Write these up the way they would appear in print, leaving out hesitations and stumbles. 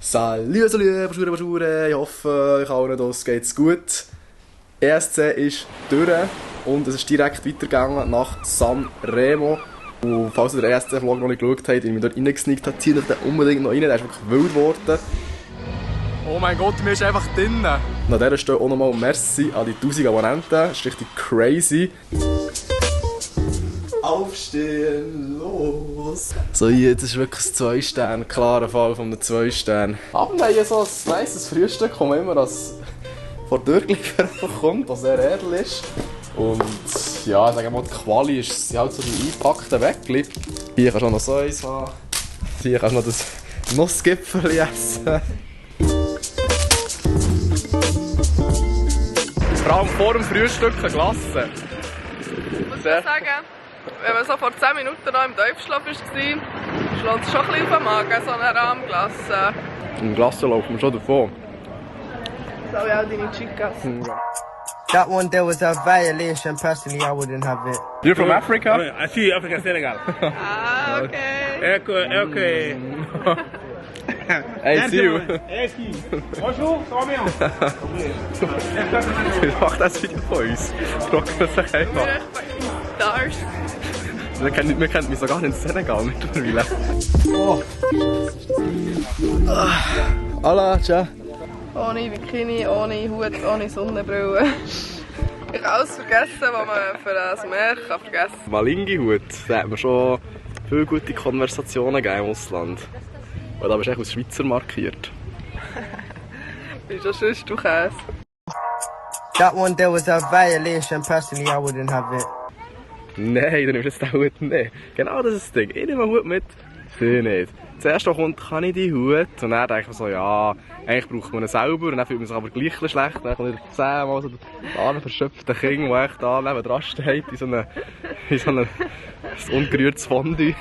Salut, Bonjour, ich hoffe, euch allen das geht's gut. ESC ist durch und es ist direkt weitergegangen nach Sanremo. Und falls ihr den ESC-Vlog noch nicht geschaut habt, und ich mich dort inegsneakt habe, zieht euch den unbedingt noch rein, der ist wirklich wild geworden. Oh mein Gott, mir ist einfach drinnen. Und an dieser Stelle auch nochmal merci an die 1000 Abonnenten, das ist richtig crazy. Aufstehen, los! So, jetzt ist wirklich ein 2 Sterne, klarer Fall von einem 2 Sterne. Aber wir haben hier so ein nices Frühstück, das man immer als von Dört bekommt, das sehr edel ist. Und ja, ich sage mal, die Quali ist halt so die eingepackten Weckli. Hier kannst du auch noch so eins haben. Hier kannst du noch das Nussgipfel essen. Vor allem vor dem Frühstück eine Glasse. Ich muss sagen, wenn man so vor 10 Minuten noch im Tiefschlaf war, schlägt es schon ein bisschen auf den Magen, so eine Rahmglasse. Im Glasse laufen wir schon davon. Das habe ich auch deine Chicas. That one there was a violation. Personally, I wouldn't have it. You're from Africa? I see Africa, Senegal. Ah, okay. Okay. Hey, see you. Bonjour, ça va bien? Wie macht das Video von uns? Fragen wir sich einfach. Stars. Wir kennen mich sogar in Senegal mittlerweile. Oh. Hola, ciao. Ohne Bikini, ohne Hut, ohne Sonnenbrille. Ich habe alles vergessen, was man für das Meer vergessen kann. Malingi-Hut, da hat man schon viele gute Konversationen gegeben im Ausland. Und da bist du echt als Schweizer markiert. Bist du sonst du Käse? That one there was a violation. Personally, I wouldn't have it. Nein, du nimmst jetzt den Hut nicht. Genau das ist das Ding. Ich nehme einen Hut mit, sie nicht. Zuerst kommt, kann ich die Hut? Und dann denke ich mir so, ja, eigentlich braucht man ihn selber. Und dann fühlt man sich aber gleich schlecht. Dann kommt wieder 10-mal so der verschöpfte Kind, der echt da neben dran steht, in so einem ungerührtes Fondue.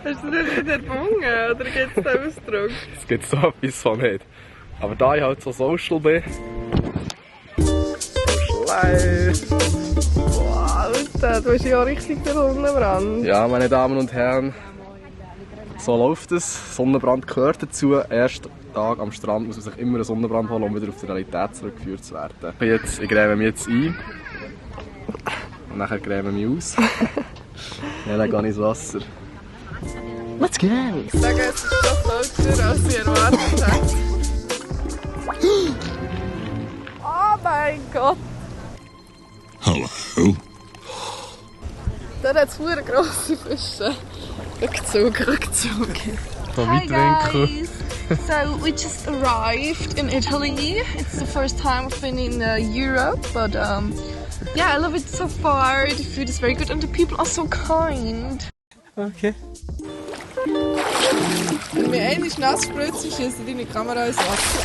Hast du das nicht erfunden, oder gibt es den Ausdruck? Das gibt es so etwas so nicht. Aber da ich halt so social bin... Wow, Alter, du hast ja richtig den Sonnenbrand. Ja, meine Damen und Herren, so läuft es. Sonnenbrand gehört dazu. Erster Tag am Strand muss man sich immer einen Sonnenbrand holen, um wieder auf die Realität zurückgeführt zu werden. Ich gräme mich jetzt ein. Und nachher gräme ich mich aus. Ja, dann gehe ich ins Wasser. Let's go! Ich sage, es ist doch kälter, als ich erwartet habe. Oh mein Gott! Hallo. Dort hat es viele grosse Fische. Rückzug. Von Weitwinkel. So we just arrived in Italy. It's the first time we've been in Europe, but yeah, I love it so far. The food is very good and the people are so kind. Okay. Wenn mir einmal nass spritzt, schießt deine Kamera ins Wasser.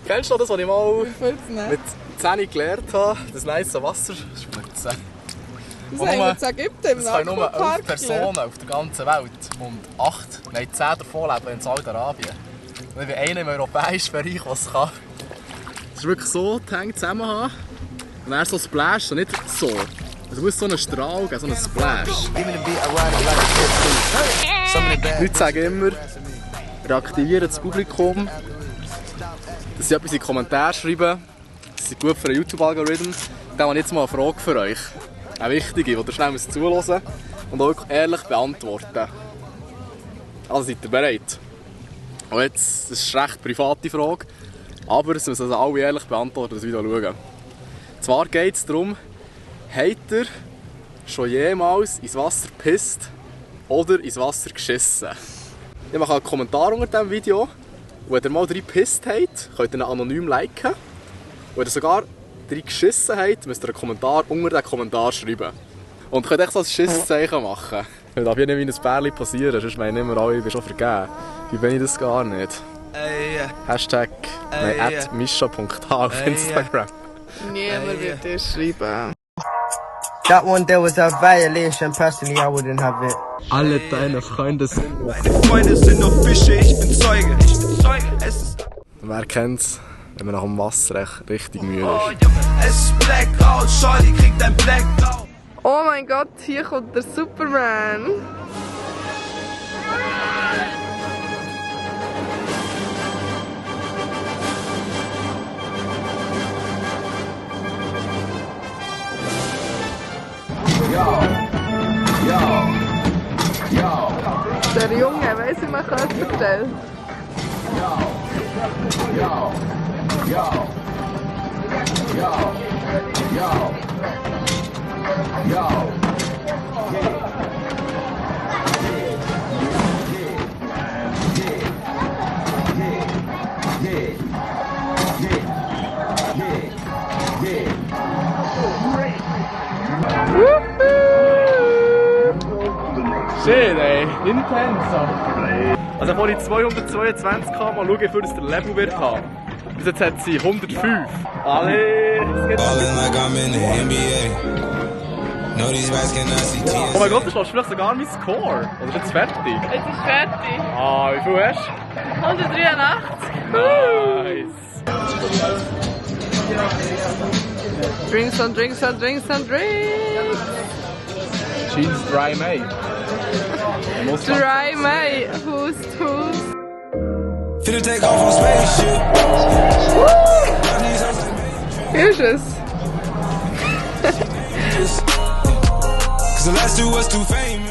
Kennst du das, was ich mal Mit mit 10 gelernt habe? Das nice Wasser spritzen. Das haben wir Ägypten im Das können nur Aquapark 11 Personen auf der ganzen Welt und 10 davon leben in Saudi-Arabien. Und ich bin einer im europäischen Bereich, was es kann. Es ist wirklich so, die Hände zusammen haben und dann so ein Splash, so nicht so. Es muss so einen Strahl geben, so einen Splash. Die Leute sagen immer, reaktivieren das Publikum, dass sie etwas in die Kommentare schreiben. Das ist gut für den YouTube-Algorithmus. Dann habe ich jetzt mal eine Frage für euch. Eine wichtige, die ihr schnell zuhören und auch wirklich ehrlich beantworten. Also seid ihr bereit? Und jetzt, das ist eine recht private Frage, aber es müssen also alle ehrlich beantworten, das Video schauen. Und zwar geht es darum, habt ihr schon jemals ins Wasser gepisst oder ins Wasser geschissen? Ich mache einen Kommentar unter diesem Video. Und wenn ihr mal 3 gepisst habt, könnt ihr ihn anonym liken. Und wenn ihr sogar 3 geschissen habt, müsst ihr einen Kommentar unter den Kommentar schreiben. Und könnt echt so ein Schisszeichen machen. Das darf ja nicht wie ein Bärchen passieren, sonst meinen immer alle, ich bin schon vergeben. Wie bin ich das gar nicht? Hashtag @mischa.h auf Instagram. Niemand wird dir schreiben. That one there was a violation. Personally, I wouldn't have it. Alle deine Freunde sind... Meine Freunde sind nur Fische, ich bin Zeuge. wer kennt's, wenn man nach dem Wasser echt richtig müde ist. Oh mein Gott, hier kommt der Superman. Der Junge, weiss ich, man kann es erzählen. Schön, ey. Intenso. Also vorhin 222 mal schauen, wie viel das der Level wird haben. Bis jetzt hat sie 105. Alle, das geht oh mein Gott, das ist vielleicht sogar mein Score. Oder ist jetzt fertig? Jetzt ist fertig. Ah, wie viel hast du? 183. Nice. Drinks and drinks and drinks and drinks. Cheese Dry May. Dry May. Hust, hust. Finna take off on spaceship. Hier ist es. Cause the last two was too famous.